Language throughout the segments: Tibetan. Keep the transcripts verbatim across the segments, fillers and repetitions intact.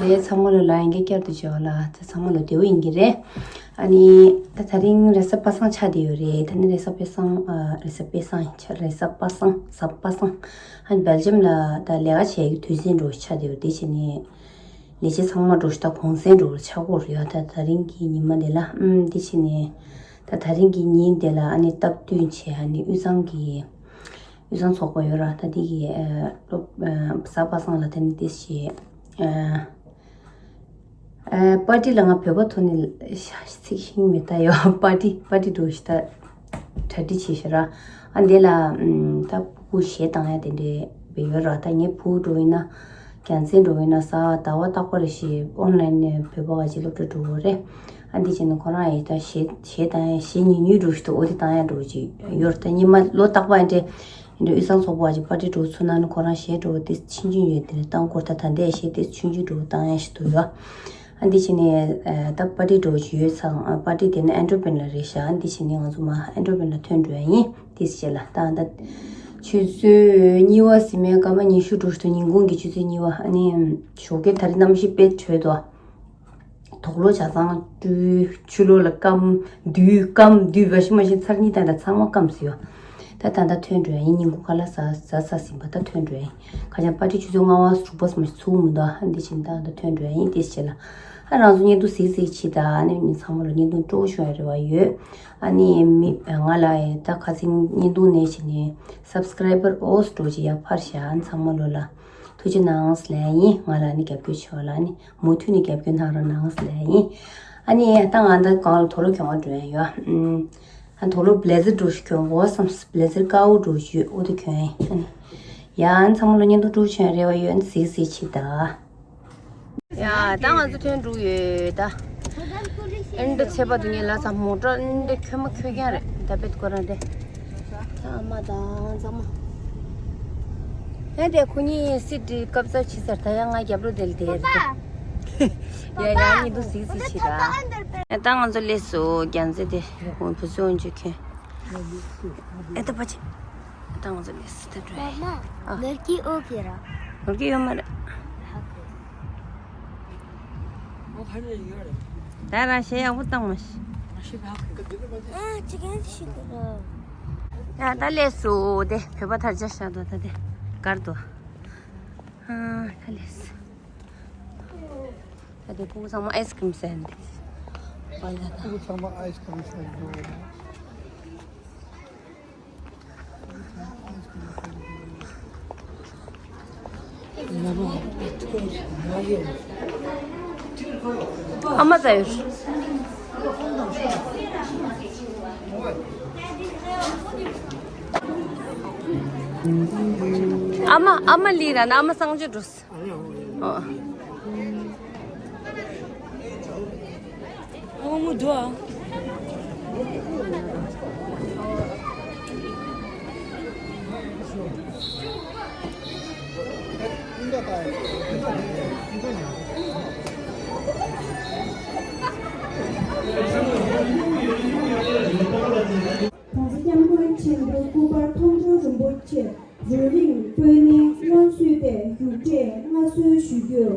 རེད། ཚང་མ་ལོ་ལ་ཡིན་གྱི་བསྐྱར་དུ་བྱས་པ་ལ། ད་ཚང་མ་ལོ་བདེ་པོ་ཡིན་གྱི་རེད། ཨ་ནི་ད་དེ་རིང་རེས་གཟའ་པ་སངས་ཆགས་བསྡད་ཡོད་རེད། ད་ནི་རེས་གཟའ་པ་སངས། ཨ། རེས་གཟའ་པ་སངས་ཆ། རེས་གཟའ་པ་སངས། གཟའ་པ་སངས། ཨ་ནི་སྦེལ་ཇམ་ལ་ད་ལས་ཀ་བྱེད་ཀྱི་དུས་ཚོད་འདྲ་པོ་ཆགས་བསྡད་ཡོད། དེ་བྱས་ནས་ལས་བྱེད་ཚང་མ་འདྲ་པོ་ཞིག་ད་གུང་སེང་འདྲ་པོ་ཆགས་ཀྱི་ཡོད་རེད། ད་དེ་རིང་གི་ཉི་མ་འདི་ལ། ཨམ། དེ་བྱས་ནས་ད་དེ་རིང་གི་ཉིན་འདི་ལ་ཨ་ནི་སྟབས་བསྟུན་བྱས། ཨ་ནི་དབུས་གཙང་གི་དབུས་གཙང་ཚོགས་པ་ཡོད་ར། ད་དེ་གི། ཨ། སློབ། ཨ། གཟའ་པ་སངས་ལ་ད་ནི་དེ་བྱས། ཨ། ཨ། པར་ཊི་ལ་ང་བོད་པ་ཐོག་ནས་ཤ་ཚིག་ཤིང་མེ་ད་ཡོད། པར་ཊི། པར་ཊི་འདྲ་པོ་ཞིག་ད་གྲ་སྒྲིག་བྱས་ཤག་ར། ཨ། འདི་ལ། ཨམ། ད་ཕྲུ་གུ་གཞས་བཏང་ཡ་དེ་འདྲ་བས་ཡོད་ར། ད་ངའི་བུ་འདྲ་པོ་ཡིན་ན་རྒྱལ་མཚན་འདྲ་པོ་ཡིན་ན་གཟའ་ཟླ་བ་རྟག་པ་རེ་བཞིན་ཨོན་ལན་ནས་བོད་པ་བ་ཅིག་སློབ་གྲྭ་འགྲོ་གི་རེད། ཨ། འདི་བྱས་ནས་ཁོ་རང་ཡིས་ད་གཞས། གཞས་བཏང་ཡ། གཞས་ཉུང་ཉུང་འདྲ་པོ་ཞིག་འདུག་འོ་དེ་བཏང་ཡ་འདྲ་པོ་ཅིག་ཡོད་ར། ད་སྔོན་མ་ལོ་རྟག་པ་འདྲ་དབུས་གཙང་ཚོགས་པ་བ་ཅིག་པར་ཊི་འདྲ་པོ་ཚུགས་ན་ནི་ཁོ་རང་གཞས་འདྲ་པོ་དེ་ཆུང་ཆུང་ཡོད་དེ་རེད་བཏང་གི་ཡོད། ད་ད་ལྟའི་གཞས་དེ་ཆུང་ཆུང་འདྲ་པོ་བཏང་ཡ་ཞིག་འདུག་ཡོད། ཨ། འདི་བྱས་ནས། ཨ། ད་པར་ཊི་འདྲ་པོ་ཅིག་ཡོད་ཙང་། ཨ། པར་ཊི་དེ་ནི་ཨན་ཌོ་ཕིན་ལ་རེད་ཤག་འདི་བྱས་ནས་ང་ཚོ་མར་ཨན་ཌོ་ཕིན་ལ་ཐོན་འགྲོ་ཡ་ཡིན། དེ་བྱས་ལ་ད་ད་ཆུ་ཚོད་གཉིས་པ་ཟིན་མའི་སྐར་མ་ཉི་ཤུ་འདྲ་པོ་ཞིག་འདུག་ཉིན་གུང་གི་ཆུ་ཚོད་གཉིས་པ། ཨ་ནི་ཞོགས་ཀའི་ད་རེས་གནམ་གཤིས་དཔེ་དྲོད་དོ། དུག་ལོག་ཆ་ཚང་སྤྲུལ། ཆུ་ལོག་ལ་སྐམ། དུས་སྐམ། དུས་ཝ་ཤིང་མ་ཤིན་ཚར་གཉིས་བཏང་ད་ཚང་མ་སྐམ་ཟེར་ཡོད། ད་ད་ད་ཐོན་འགྲོ་ཡ་ཡིན། ཉིན་གུང་ཁ་ལག་ཟ་ཟ་ཟ་ཟིན་པ་ད་ཐོན་འགྲོ་ཡ་ཡིན། ཁ་ཆེམས་པར་ཊི་ཆུ་ཚོད་ལྔ་པ་དྲུག་པ་ཙམ་ཞིག་ཚུགས་མི་འདུག་ཨ། འདི་བྱས་ནས་ད་ད་ཐོན་འགྲོ་ཡ་ཡིན། དེ་བྱས་ལ། ཨ། རང་ཚོ་བརྙན་ཐུང་གཟིགས་གཟིགས་བྱེད་ད། ཨ་ནི་ཚང་མ་ལ་བརྙན་ཐུང་སྤྲོ་པོ་བྱུང་ཡ་རེ་བ་ཡོད། ཨ་ནི་མི་ང་ལ་ད་ཁ་སང་བརྙན་ཐུང་ནས་བྱས་ནས་སབ་སི་ཀ་རའི་བར་ཨོ་སི་འདྲ་པོ་ཅིག་ཡར་འཕར་ཤག་ཨ། ཚང་མ་ལོ་ལ་ཐུགས་རྗེ་གནང་ཟེར་ལབ་ཡ་ཡིན། ང་ལ་ཨ་ནི་རྒྱབ་སྐྱོར་བྱེད་པ་ལ་ཨ་ནི་མུ་མཐུད་ནས་རྒྱབ་སྐྱོར་གནང་རོགས་གནང་ཟེར་ལབ་ཡ་ཡིན། ཨ་ནི་ད་ང་ད་གང་ལ་དུག་ལོག་གྱོན་པ་འགྲོ་ཡ་ཡོད། ཨམ། ཨ། དུག་ལོག་བྷི་ལེ་ཛར་འདྲ་པོ་ཞིག་གྱོན་དགོས་བསམ། བྷི་ལེ་ཛར་དཀར་པོ་འདྲ་པོ་ཞིག་ཡོད། འོ་དེ་གྱོན་ཡ་ཡིན། ཨ་ནི་ཡ། ཨ་ནི་ཚང་མ་ལོ་བརྙན་ཐུང་སྤྲོ་པོ་བྱུང་ཡ་རེ་བ་ཡོད། ཨ་ནི་གཟིགས་གཟིགས་བྱེད་ད། ཡ། ད་ང་ཚོ་ཐོན་འགྲོ་ཡོད་ད། ཨ་ནི་ད་ཚེ་པ་དུ་ཉེ་ལ་ཚ་མོ་ཊ་ཨ་ནི་ད་ཁྱོད་མ་ཁྱོད་རྐྱང་རེད། ད་བེད་ཁོ་རང་དེ། ཨ་མ་དང་ཚང་མ། ཡ། དེ་ཁོ་གཉིས་སི་ཊི་སྐབས་ཚ་ཕྱི་སར་ད་ཡ་ང་རྒྱབ་ལོགས་དེ་ལ་དེ་རེད། ཡ་ཡ། གཉིད་དུ་གཟིགས་གཟིགས་བྱེད་ད། ཡ། ད་ང་ཚོ་སླེབས་སོང་། རྒྱལ་མཚན་དེ་བུ་ཚོ་འོན་ཅིག་ཁྱོད། ཨེ་ད་པ་ཅི། ད་ང་ཚོ་ལས་སུ་ད་འགྲོ། མ་མ། ཨ། ནོར་གྱི་ཨོ་ཁེ་ར། ནོར་གྱི་ཡོད་མ་རེད། ད་རང་ཞལ་ཡག་པོ་བཏང་མ་ཤི། ཨ་ཅི་གན་ཤི་གི་ར། ཡ་ད་ལས་སུ་དེ་བོད་པ་དར་ཆ་ཤ་དོ་ད་དེ་གར་དོ། ཨ་ད་ལས་སུ། ད་དེ་ཕྲུ་གུ་ཚང་མ་ཨའི་སི་ཀྲིམ་ཟ་ཡིན་དེ། ཕྲུ་གུ་ཚང་མ་ཨའི་སི་ཀྲིམ་ཟ་ཡིན་འདུག་ཨ་མ་ཟ་ཡོད། ཨ་མ། ཨ་མ་ལི་ར་ན་ཨ་མ་གསང་སྤྱོད་འགྲོ། ཨ། ཨ་མ་འདུག་ཨ། གོང་ས་སྐྱབས་མགོན་ཆེན་པོ་སྐུ་པར་མཐོང་གྲོལ་རིན་པོ་ཆེ་རོལ་རིམ་པོད་ལྔའི་སྔོན་བསུས་པའི་རྒྱུགས་སྤྲོད་མངའ་གསོལ་ཞུ་རྒྱུ།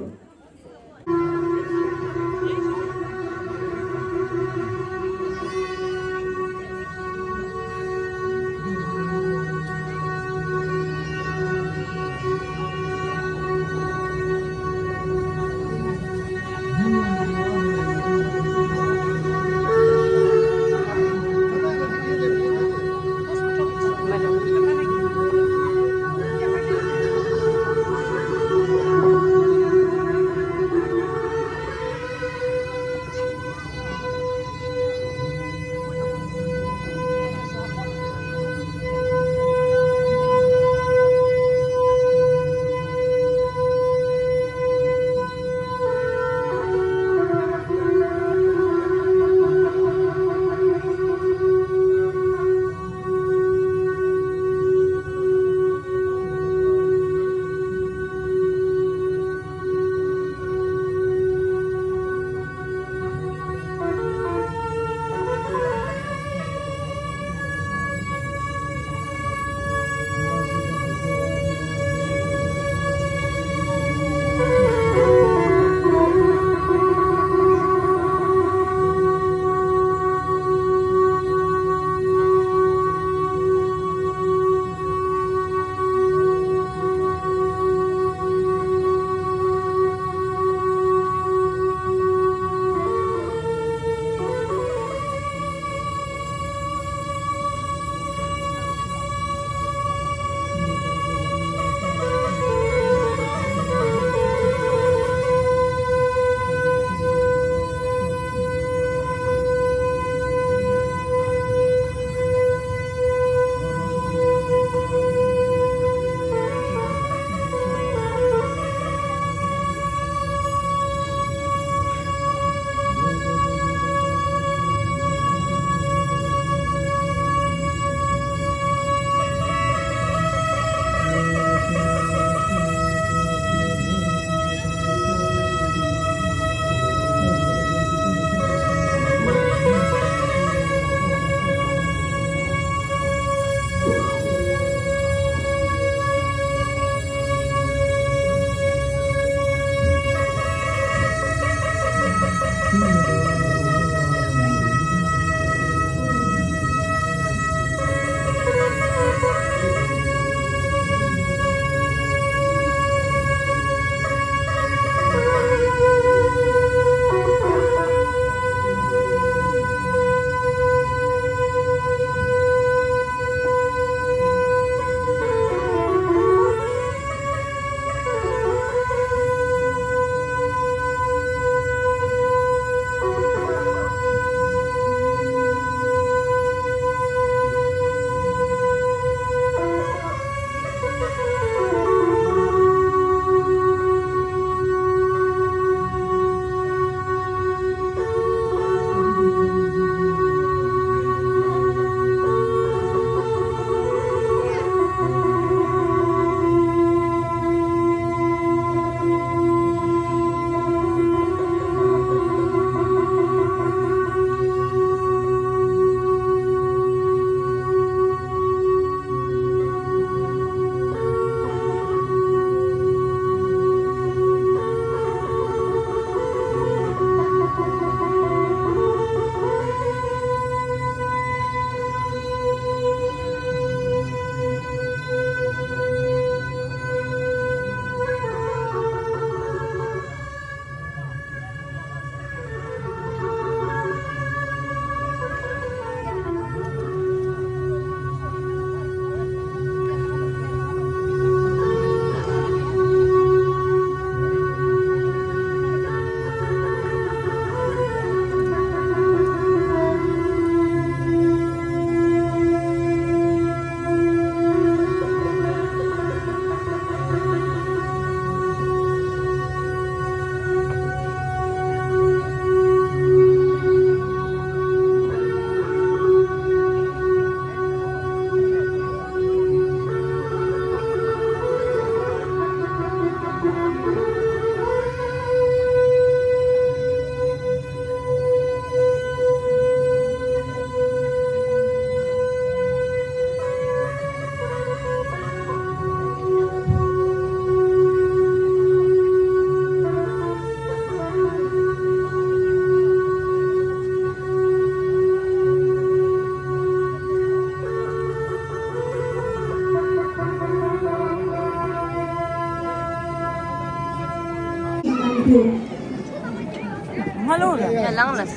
ལངས་ལ།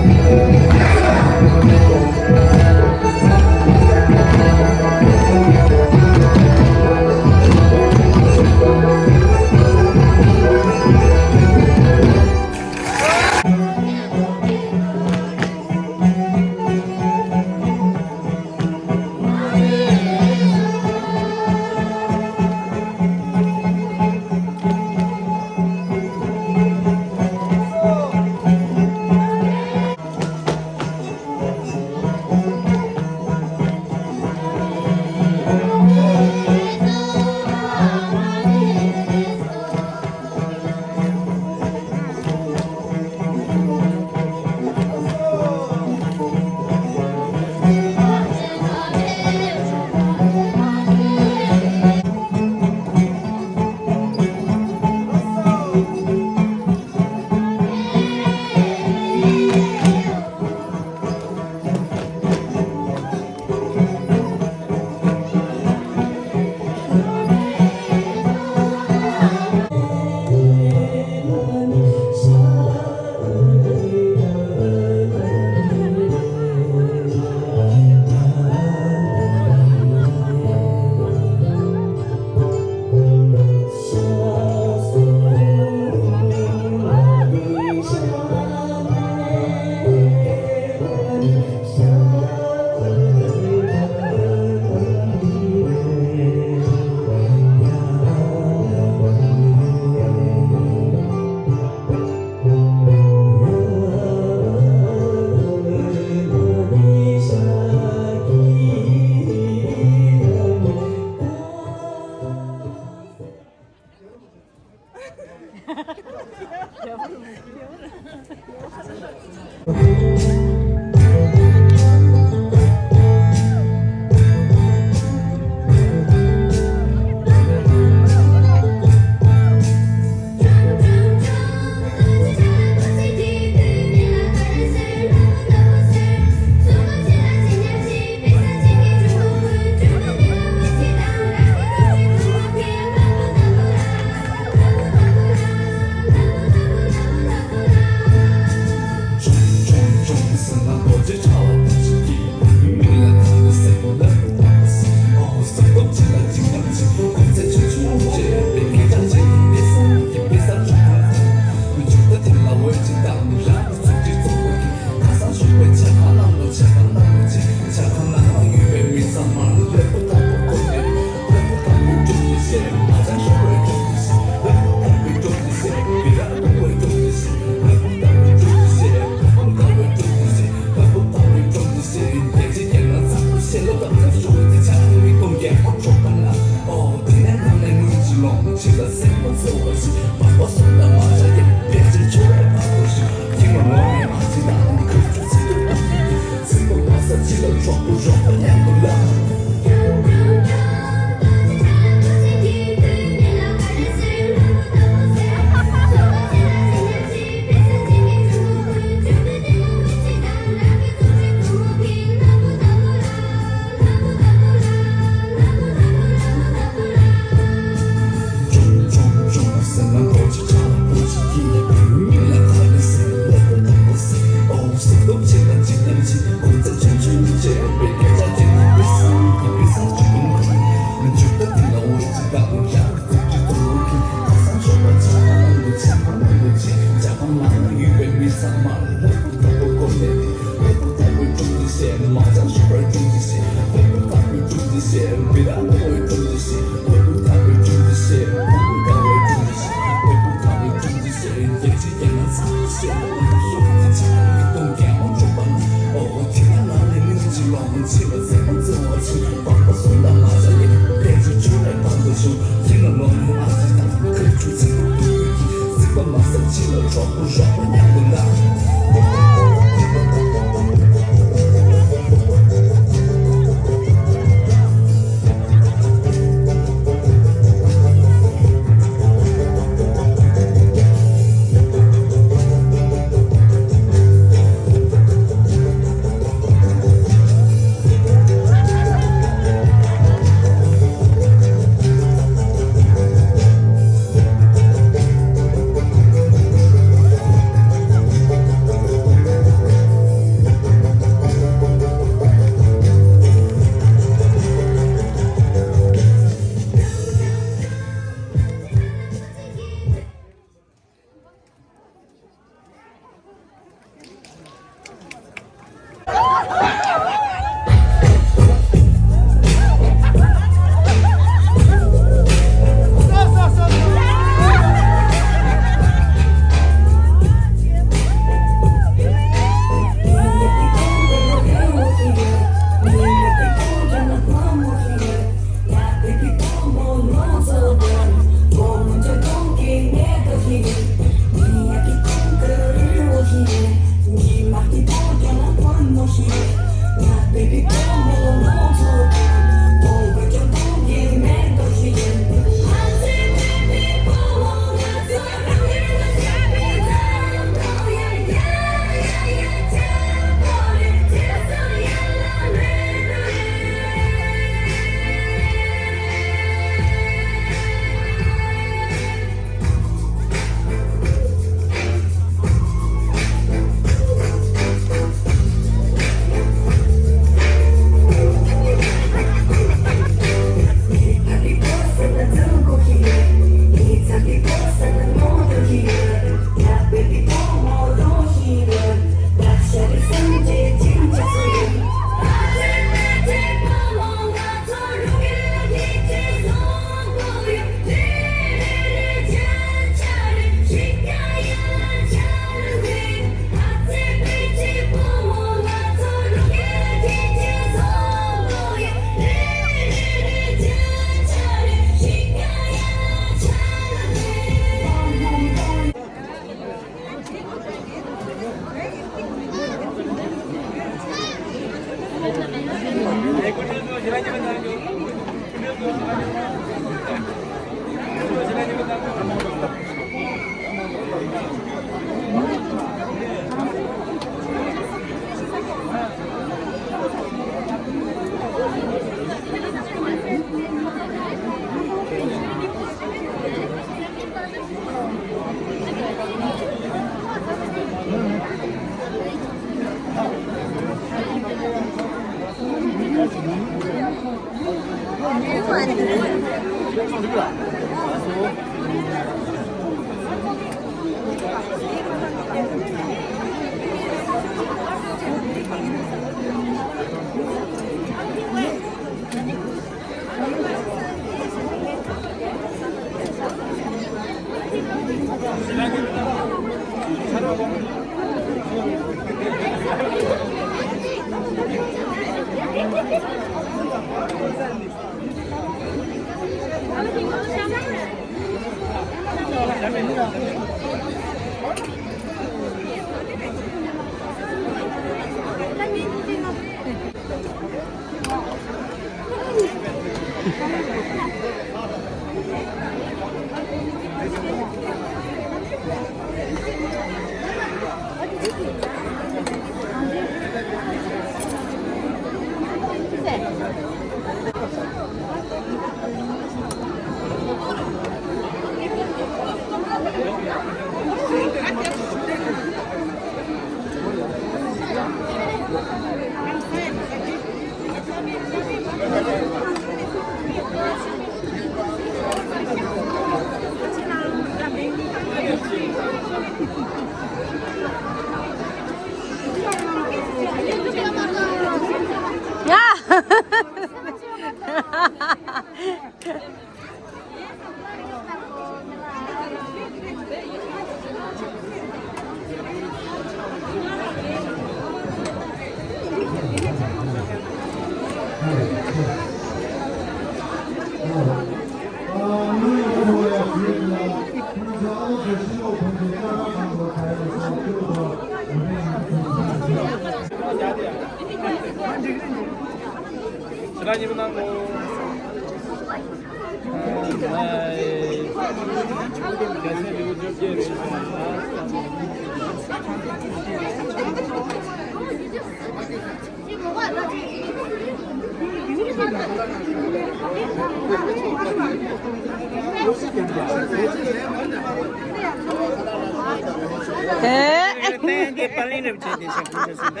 ཨེ། ཏན་ཏན་པ་ལིན་རབ་བྱས་ཏེ་ཆ་ཁུངས་ཆ་སོང་ད།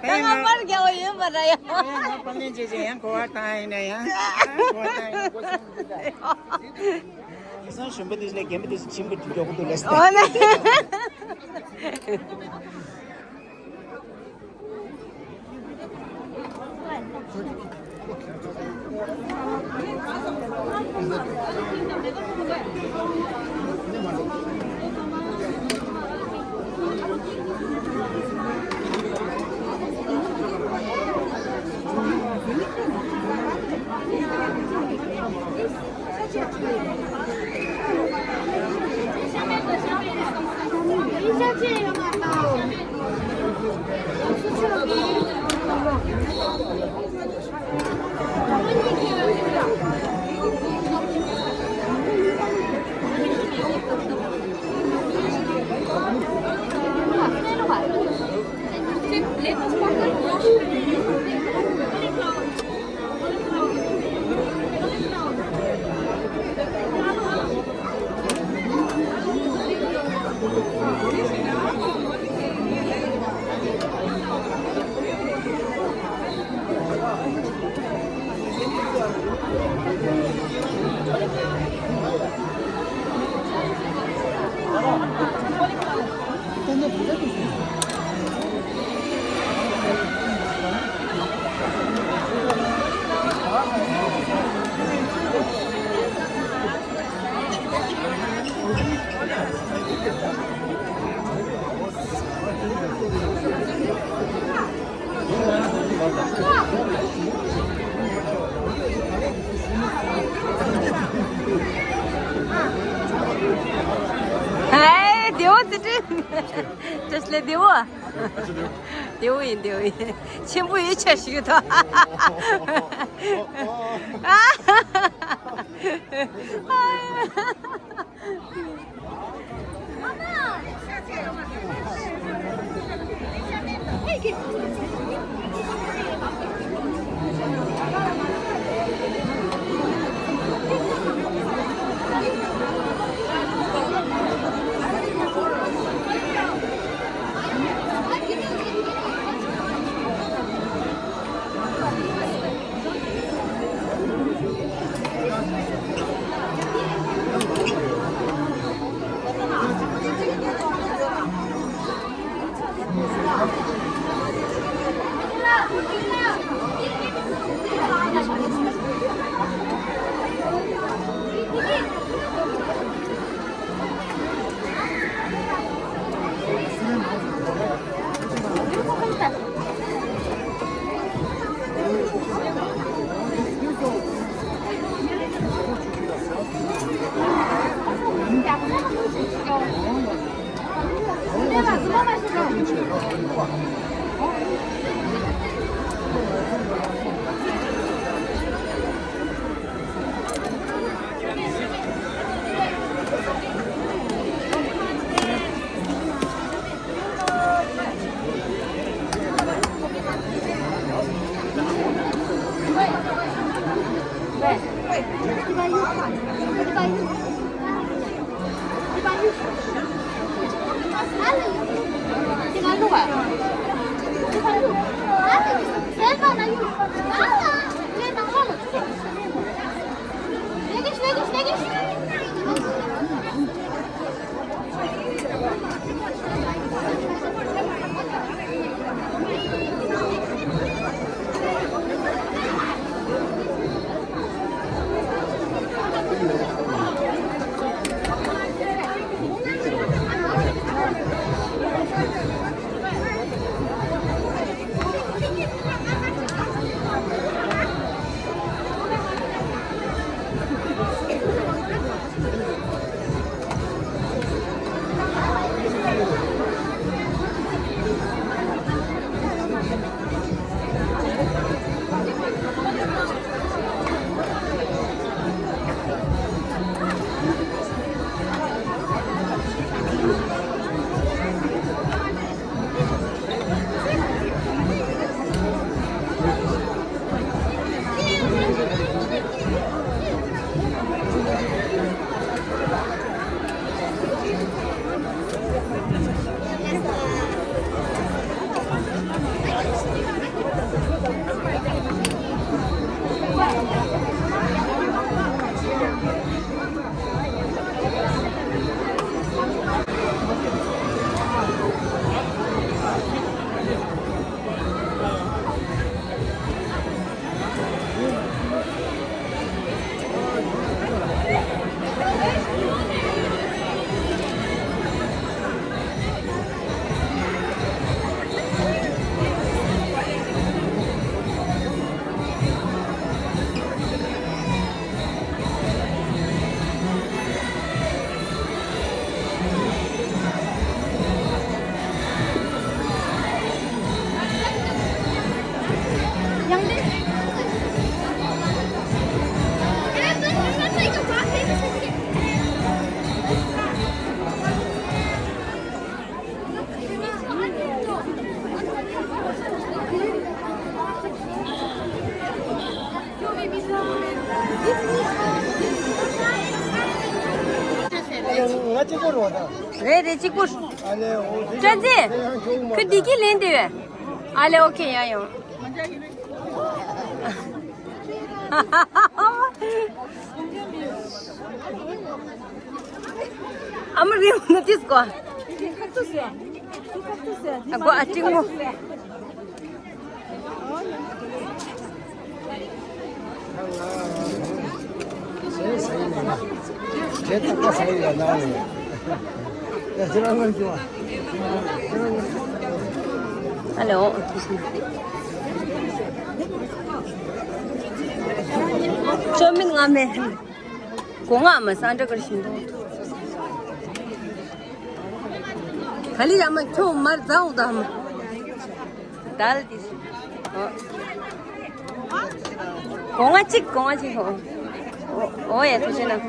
ད་ང་པར་རྒྱག་ཡོད་མ་ར་ཡ། ང་པ་ལིན་བྱས་བྱས་ཡང་གོ་བ་བཏང་ཡིན་ན་ཡང་། གོ་བ་བཏང་ཡིན་ན་གོ་སོང་ད། ཁ་སང་གཞོན་པ་དེ་ལས་རྒན་པ་དེ་ཚོ་ཁྱིམ་གྱི་མགྱོགས་པོ་འདུག་ལས་སོ། ཨོ་ནི། ཧེ། བདེ་བོ་ཙི་ཙི། བཀྲ་ཤིས་བདེ་བོ། བདེ་བོ་ཡིན། བདེ་བོ་ཡིན། ཆེན་པོ་ཡོད་ཆ་ཞིག་ཡོད་དོ། རེད་རེད། གཅིག་པུ། བཀྲ་ཤིས། ཁོས་བདེ་སྐྱིད་ལེན་དེ་ཡོད། ཨ་ལེ། ཨོ་ཁེ། ཡ་ཡོང་། ཨ་མ་རེད་ན་དེ་སྐོར། ཨ་གོ་ཨ་ཀྲིང་མོ། ཧ་ལོ། ཅོ་མིན་ང་མེ། གོ་ང་མ་སང་འདྲ་གར་ཞིམ་འདུག་ག་ལི་ཡ་མ་ཁྱོད་མར་རྫ་འོང་དང་མ། དལ་དེ། ཨོ། གོ་ང་གཅིག་གོ་ང་གཅིག་ཨོ། ཨོ་ཡ་ཐུགས་རྗེ་གནང་།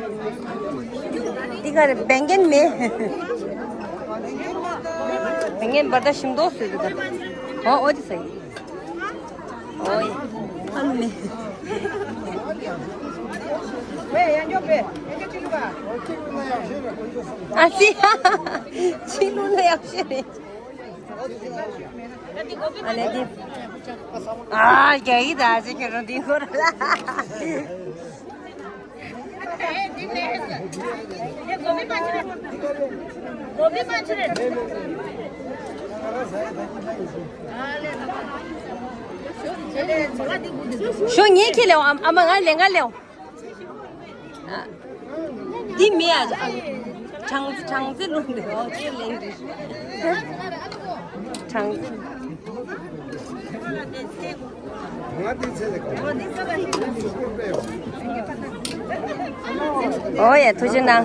འདི་ག་རེ་བེང་གན་མེ། བེང་གན་བར་ད་ཞིམ་འདུག་ཟེར་འདུག་ད། ཨོ་ཨོ་དེ་ཟེར། ཨོ་ཡ། ཨ་ནི། ཨ་སི། ཕྱི་ལུགས་ལ་ཡག་ཤོས་རེད། ཨ་ལེ་འདི། ཨ་རྒྱ་ཡིག་ད་ཅི་ཁྱོད་རང་འདི་ཁོ་ར་ལ། ཤོ་ངས་ཁྱེར་ལེའོ། ཨ་མ་ང་ལེ་ང་ལེའོ། འདི་མེད་ཨ། གྲང་གྲང་རྩེ་ལུང་འདི་ཨོ་ཅེ་ལེན་འདི། གྲང་ཨོ་ཡ་ཐུགས་རྗེ་གནང་།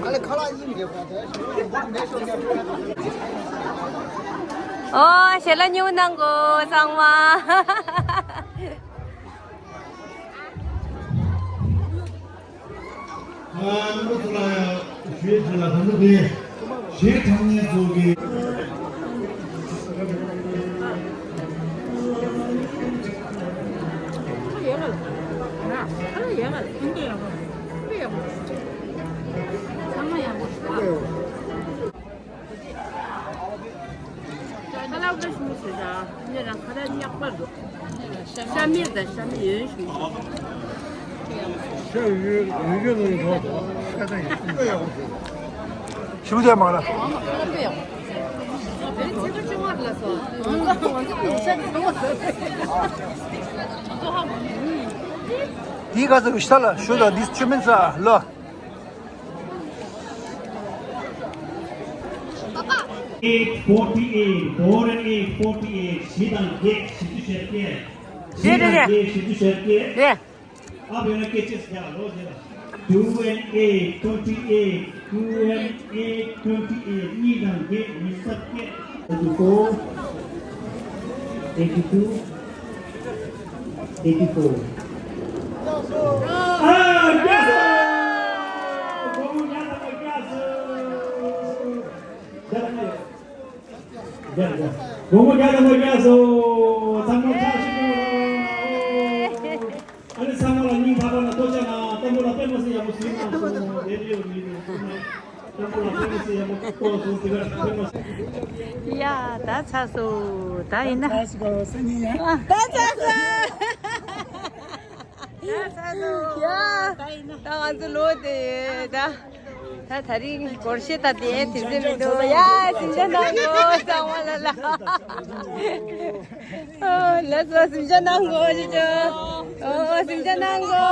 ཨོ་ཞལ་ལག་ཉེ་བོ་གནང་གོ་ཚང་མ། ཨ་ནུ་ཚོ་ལ་ཞུས་ཚོ་ལ་ད་ནུ་དེ་ཞེས་དྲང་ངེས་ཚོ་གི། ཁ་ལག་པ་ཞུ་ཞུ་ད། ངེད་རང་ཁ་ལག་ཉག་པར་འདུག་ཤ་མེད་ད་ཤ་མེད་ཡོད་ཞུ་ཞུ། ཤ་ཡོད་ཡོད་ཡོད་ལ་ཡོད་ཤ་ད་ཡོད། ཤུགས་ལྡན་མ་ལ། འདི་ག་ཚོད་ཤ་ལ་ཞུ་ད་འདི་ཆུ་མིན་ས་ལོ། Eight forty-eight, four and eight forty-eight, བཞི་དང་བརྒྱད་བཞི་བཅུ་ཞེ་བརྒྱད། བཞི་དང་བརྒྱད་བཞི་བཅུ་ཞེ་བརྒྱད། རེད། ཨ་བེ་ན་སྐད་ཆ་ཟེར་ལོ་ཟེར། Two and eight, twenty-eight, two and eight, twenty-eight, གཉིས་དང་བརྒྱད་ཉི་ཤུ་རྩ་བརྒྱད། Thirty-four, eighty-two, eighty-four. ཨ་བརྒྱ་སོ། སྒོར་མོ་བརྒྱ་དང་བརྒྱ་སོ། བརྒྱ་དང་བརྒྱ། བརྒྱ་དང་བརྒྱ། སྒོར་མོ་བརྒྱ་དང་བརྒྱ་སོ། ཚང་མ་ཕྱག་ཞུ་གནང་རོགས། ཨ་ནི་ཚང་མ་ལ་སྙིང་ཐག་པ་ནས་ཐུགས་རྗེ་གནང་། ཏམ་བུ་ལ་དཔེ་མ་སྲིད་ཡག་པོ་བཟོས་གནང་སོང་། དེ་འདྲ་ཡོད་མི་འདུག་ཏམ་བུ་ལ་དཔེ་མ་སྲིད་ཡག་པོ་གཏོང་སོང་། དེ་ག་དཔེ་མ་སྲིད། ཡ་ད་ཚ་སོ། ད་ཡིན་ན། ད་ཚ་སོ། ད་ཚ་སོ། ཡ་ད་ང་ཚོ་ལོ་དེ་ད། ད་ད་རིང་སྒོར་གཞས་ད་དེ་དེ་ཚེ་མི་འདུག་ཡ་སེམས་ཅན་ནང་གོ་གཙང་མ་ལ་ལ། ཨོ་ལགས་སོ། སེམས་ཅན་ནང་གོ་ཅི་ཅོ། ཨོ་སེམས་ཅན་ནང་གོ།